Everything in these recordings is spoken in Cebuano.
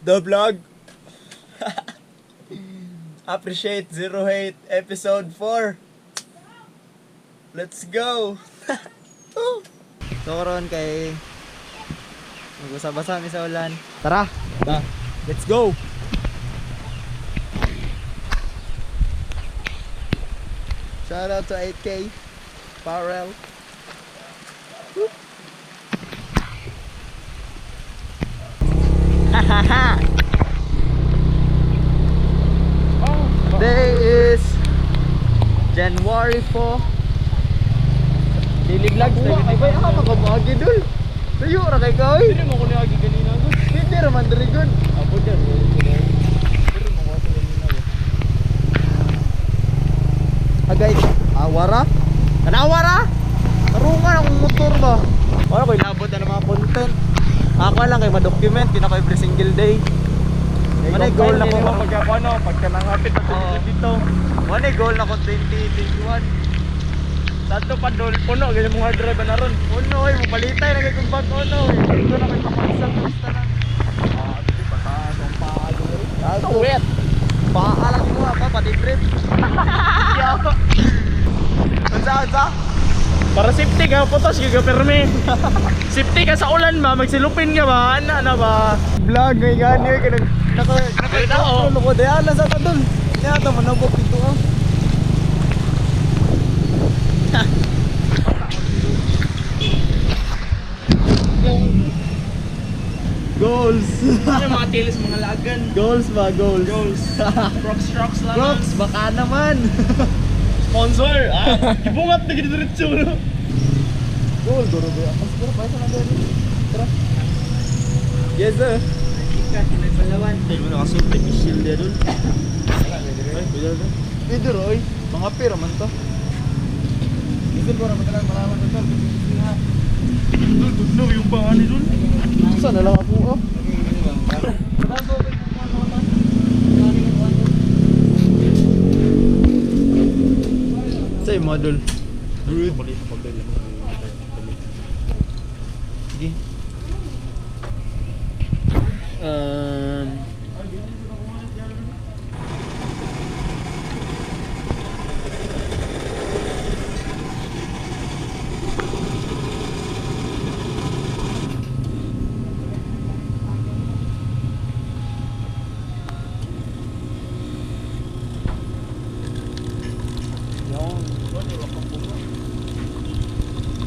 The vlog. Appreciate Zero Hate episode 4. Let's go. So karon kay mag-usab-asa mi sa ulan. Tara. Ta. Let's go. Shout out to 8K Farrell. Today is January 4. Daily vlog. Ay, bay, ah, makabuhagi dul. Tuyo ra kay ka, oy. Hindi mo ko niagi ganina ko. Hindi ra man diri gud. Abo dyan. Pero mo ko ganina ko. Agay, awara? Kanawara? Tarungan akong motor ba? Wala ko ilabot na ng mga content. Ako lang kay ma-document, kinako every single day. Ano yung goal na ko? Pagka ano, pagka nangapit na Oo. dito. Ano yung goal na ko 2021? Sa ato pa dol puno ganyan mong hard drive na ron. Ono oy, mapalitay na kay kong bag ono. Ito na kay papaisang basta na. Ah, di pa ta ang paa dol. Gago. Wet. Paa lang mo pa pati trip. Unsa unsa? Para safety ka, putos gyud ka permi. Safety ka sa ulan ma, magsilupin ka ba? Ana na ba? Vlog ngay gani kay nag naka naka Ay, tao. ko daya lang sa tadol. Kaya ta manabok dito ah. Goals. Ano mga tilis, mga lagan. Goals ba goals? Goals. Rocks, rocks lang. Rocks baka naman. Sponsor. Ah, ibungat na gid diretso no. Goal duro ba? Siguro pa sa nandun. Tara. Yes sir. Ay, mo nakasulti ni shield ya dul. Ay, pwede dul. Pwede ro oy. Mga pera man to. Isip ko ra madalang malaman to. Dul, dugno yung pangan ni dul. Saan na lang ako oh. Say model. Good. Sige.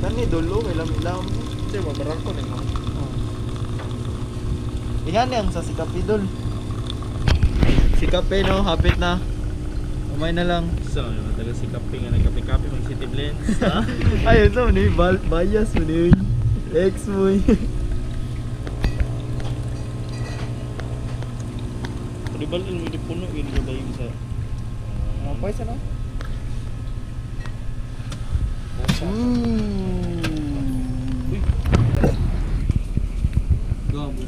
Kani dulo may lam-lam. Kasi mabarang ko na mo. Iyan yang sa Sikapi dol. Sikapi no, hapit na. Umay na lang. So, naman talaga si Kape nga nagkape-kape mag City Blends. Ha? Ayun sa ni bias mo ni. Ex mo. Di ba mo di puno yun di ba yung sa Mga pa no? Uy. Gabo.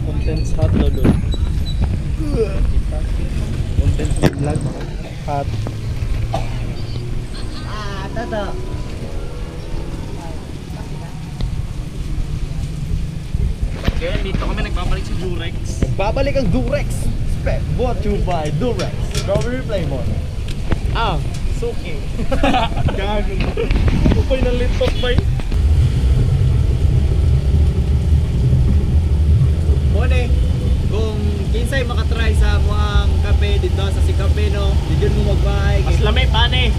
Contents hot daw doon. Contents vlog Hot. Ah, tata. Kaya dito kami nagbabalik sa Durex. Babalik ang Durex. Spec brought to you by Durex. Strawberry flavor. Ah, suki. Gago. Upay ng laptop bay. Mone, kung kinsay makatry sa muang kape dito sa Sikape no, di mo magbay. Mas lamay pane.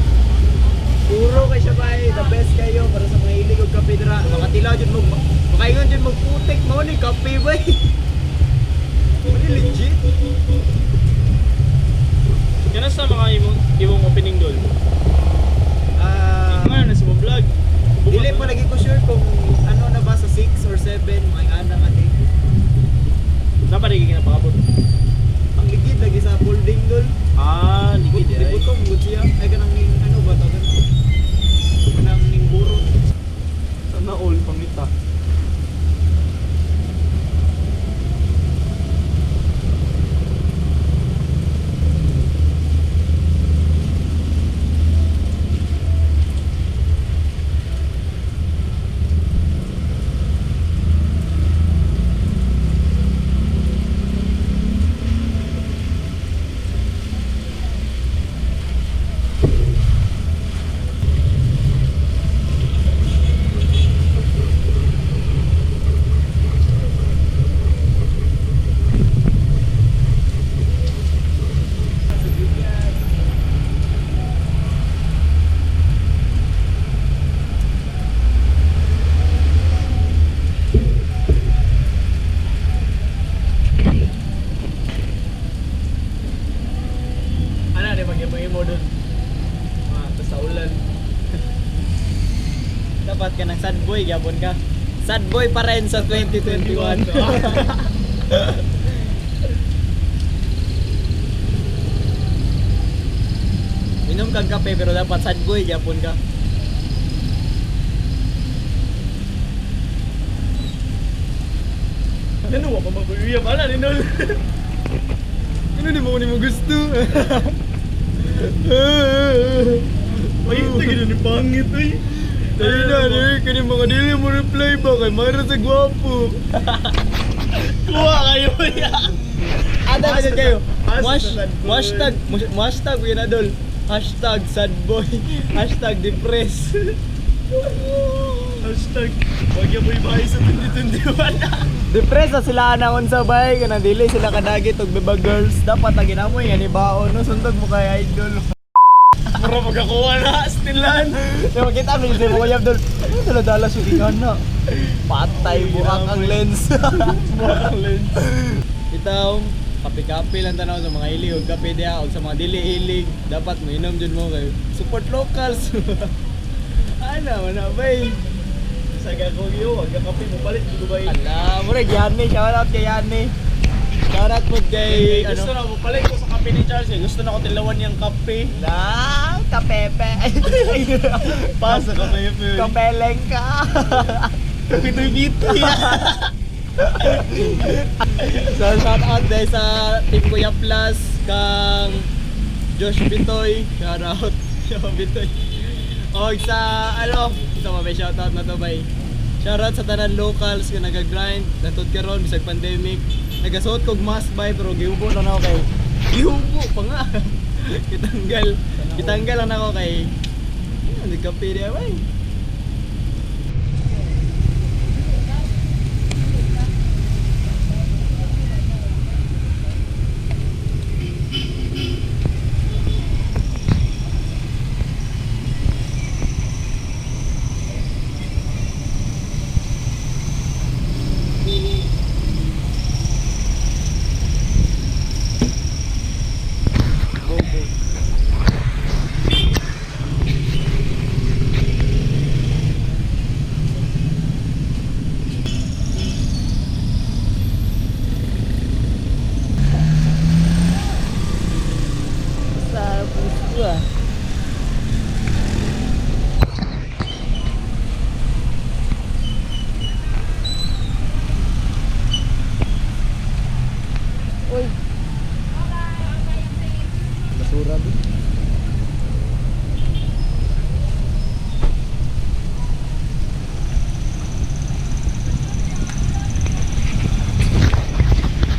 Puro kay siya bay, the best kayo para sa mga hilig og kape dira. Makatilaw jud mo, makaingon jud magputik mao ni kape bay. Mao ni legit. Kaya sa mga imong opening dol. Ah, Ngayon na si mo vlog. dili pa lagi ko sure kung ano na ba sa 6 or 7 mga ana nga day. Dapat di kinapakabot. Ang ligid lagi sa folding dol. Ah, ligid ay. Libutong gud siya. Ay kanang ning ano ba tawag? Kanang ning burot. Sana all pangita. Dapat ka ng sad boy gyapon ka. Sad boy pa rin sa 2021. Inom kag kape pero dapat sad boy gyapon ka. Ano wa pa maguyab ala ni Nol. Ano di mo ni mo gusto? Ay, ito gid ni pangit oy. Dali na, dali kini mga dili mo reply ba kay Mayra sa gwapo. Kuha kayo ya. Ada ba kayo? Asa Wash, sa sad boy? hashtag, hashtag yun na dol. Hashtag sad boy. Hashtag depressed. Hashtag wag ya boy bahay sa 2021. Depressed na sila na unsa bay kanang dili sila kadagit og beba girls. Dapat ang ginamoy nga ni baon no sundog mo kay idol. Mura pagkakuha na stilan. Di makita mi sa mga dol. Ano dala-dala siya ikaw na. Patay buhak ang lens. Buhak ang lens. Itaw, kape-kape lang tanaw sa mga hilig og kape diha og sa mga dili hilig dapat moinom jud mo kay support locals. Ana man na bay. Sa gagawin wag ka kape mo palit ko bay. Ala, murag Yanni, shout out kay Yanni. Shout out po kay ano. Gusto na mo palit ko sa kape ni Charles eh. Gusto na ko tilawan niyang kape. La, kapepe. Pa sa kape. Kapeleng ka. Pitoy pitoy. So shout out dahil sa Team Kuya Plus kang Josh Bitoy. Shout out Josh Bitoy. O sa ano, sa may shout out na to bay. Shout out sa tanan locals nga nagagrind natud karon bisag pandemic. Nagasuot kog mask bay pero gihubo lang ako kay gihubo pa nga. Kitanggal. Kitanggal lang ako kay ano, nagkape diya bay. Go go. Sa puso ah. Uy. Basura doon.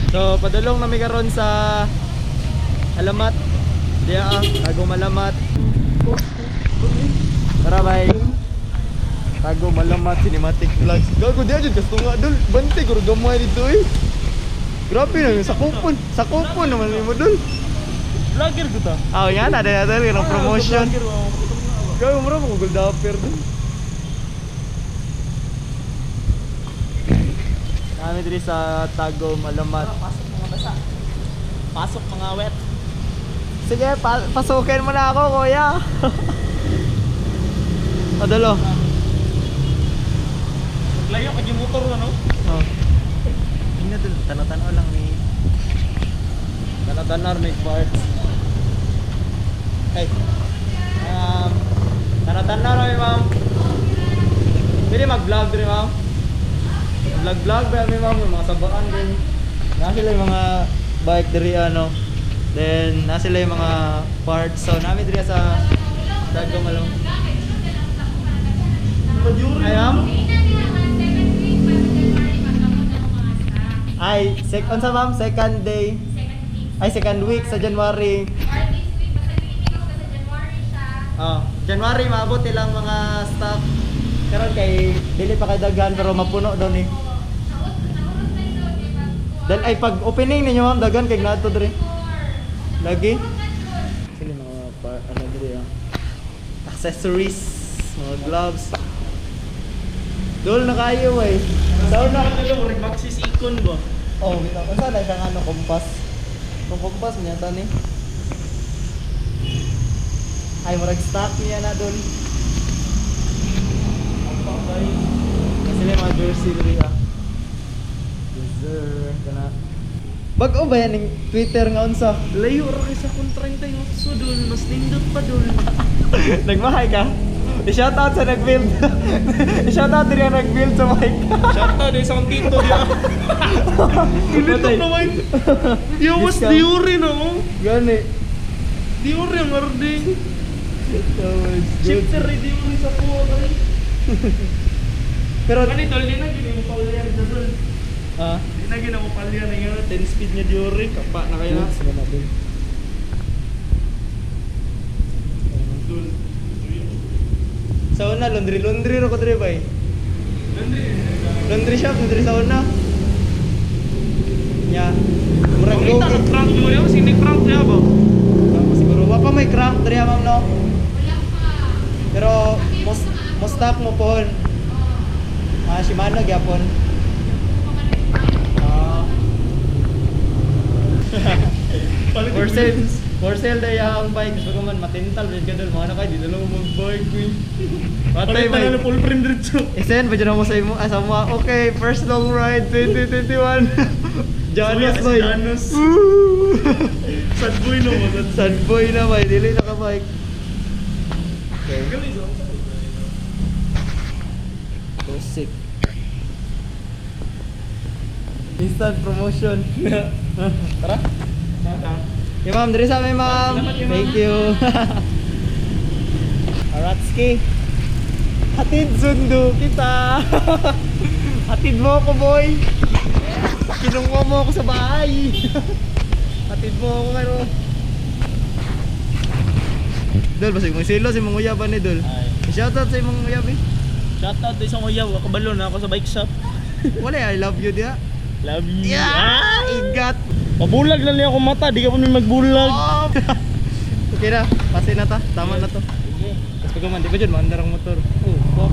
So, padulong nami karon sa Alamat. Diya ah, Tagum Alamat. Tara bay. Tagum Alamat Cinematic Vlogs. Gago diya jud kasto nga dol. Bante guro gamay dito eh. Grabe na sa kupon naman nimo dol. Vlogger ko ta. Ah, yan ada na dol ng promotion. Gago mo ra Google Dapper dol. Kami diri sa Tagum Alamat. Pasok mga basa. Pasok mga wet. Sige, pasukin mo na ako, kuya. Padalo. Layo ka yung motor ano? Oh. Tingnan dun, tanaw-tanaw lang ni. Tanaw-tanaw may parts. Hey. Tanaw-tanaw lang mi, ma'am. Pwede mag-vlog diri, ma'am. Vlog-vlog ba mi, ma'am? Yung mga sabaan din. Na sila yung mga bike diri ano. Then na sila yung mga parts. So nami diri sa Tagum Along. Ay, ma'am? Ay, unsa ma'am? Second day. Ay, second week sa January. Oh, January maabot ilang mga stock. Karon kay dili pa kay daghan pero mapuno daw ni. Then ay pag opening ninyo ma'am daghan kay nato diri. Lagi. Sila mga par, ano diri ah. Accessories, mga gloves. Dol na kayo eh. Daw na. Ano mo maxi ikon ba? Oh, bitaw. Unsa na siyang ano kompas? Kung kompas niya ta ni. Ay murag stock niya na dol. Bike. Kasi may mga jersey diri ah. Yes sir, kana. Bag-o ba yan yung Twitter nga unsa? Layo ra kay sa kung 38 dul, mas nindot pa dul. Nagmahay ka? I-shoutout sa nag-build. I-shoutout din yung nag-build sa mic. Shout out sa akong tito diya. Nilito Patay. naman. Yo, mas Discount. Diori na oh. Gani. Diori ang arde. So, it's good. Shifter rin Diori sa kuha kay. Pero, Kani dol, di na gini mo palyan sa dol. ah, Di na gini mo palyan nga 10 speed nga Diori kapa na kaya. Goods ba na dun? Dol. Sa una, laundry, laundry ro ko dre bay. Laundry shop, laundry sa una. Nya. Murag Kita go. ka crank Diori, oh, sini crank niya ba? Tama siguro. Wa pa may crank dre ma'am no. Wala pa. Pero mos mo stock mo pohon. Ah, Shimano gyapon. Ah. For sale, for sale day ang bike. Gusto ko man matintal jud ka dol. Mga na kay di na lang mag-bike eh. Patay Palit na bay. lang full frame diretso. I-send ba dyan mo sa imo? Ah, sa mo. Okay, first long ride 2021. Janos Suya, boy. Janos. Woo! Sad boy no mo, sad. Sad boy na bay, dili na ka bike. Okay. Tusik. Instant promotion. Tara. Okay, ma'am, diri sa amin, ma'am. Salamat, ma'am. Thank you. Aratski. Hatid sundo kita. Hatid mo ako, boy. Kinuha mo ako sa bahay. Hatid mo ako ano. Dol, basig mong silo si mong uyaban ni Dol. Ay. Shoutout sa imong uyab eh. Shout out sa mga yaw, ako balon ako sa bike shop. Wala, I love you diya. Love you. Yeah! Igat! Mabulag lang niya akong mata, di ka pa may magbulag. Oh! Okay na, pase na ta. Tama na to. Sige. Tapos pag man, di ba dyan, maandar ang motor. Oh, fuck.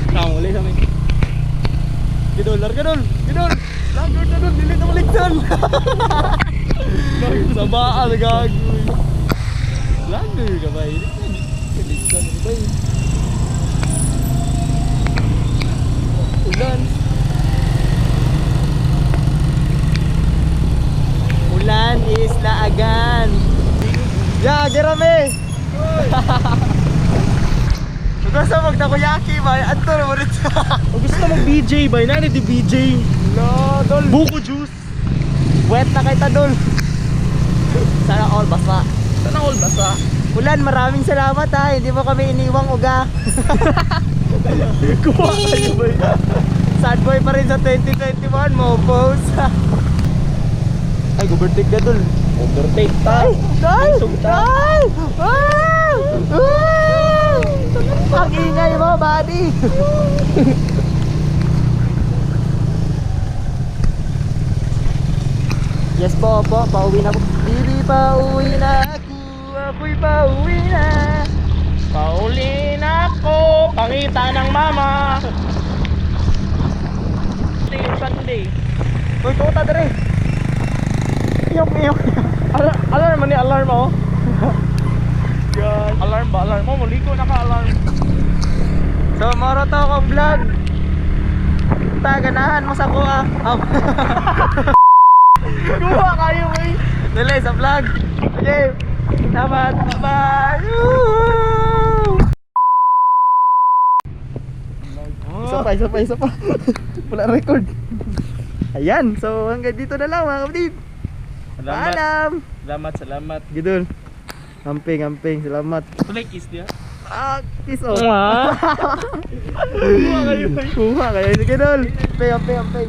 Tama, uli sa amin. Gidol, larga dol! Gidol! Larga na dol! Dili na maligtan! Sa baa, nagago. Larga ka ba? Hindi ka maligtan ba? Ulan. Ulan is laagan. Ya, gerame. Gusto mag takoyaki ba? Adto na mo rito. Kung gusto mag BJ ba, nani di BJ. No, dol. Buko juice. Wet na kay ta dol. Sana all basa. Sana all basa. Ulan, maraming salamat ha. Hindi mo kami iniwang uga. Kuha kayo ba? Sad boy pa rin sa 2021 mo, post. Ay, overtake ka dol. Overtake ta. Ay! Ay! Sugta. Ay! Ah! Ah! Ang ingay mo, buddy! Yes po, opo, pauwi na po. Bibi, pauwi na ako. Ako'y pauwi na. Pauli na ako, pangita ng mama. Sunday. Uy, tuta dere. Iyok, iyok. Alarm man ni alarm oh. God. Alarm ba? Alarm mo, muliko na ka alarm. So, moro to akong vlog. Ta, ganahan mo sa kuha. Oh. Kuha kayo eh. Dali sa vlog. Okay. Salamat. Bye-bye. Woo! Isa pa, isa pa, isa pa. Wala record. Ayan. So, hanggang dito na lang mga kapatid. Salamat. Paalam. Salamat, salamat. Gidul. Amping, amping. Salamat. Tulay kiss niya. Ah, kiss off. Kuha kayo. Kuha kayo. Sige, Dol. Amping, amping, amping.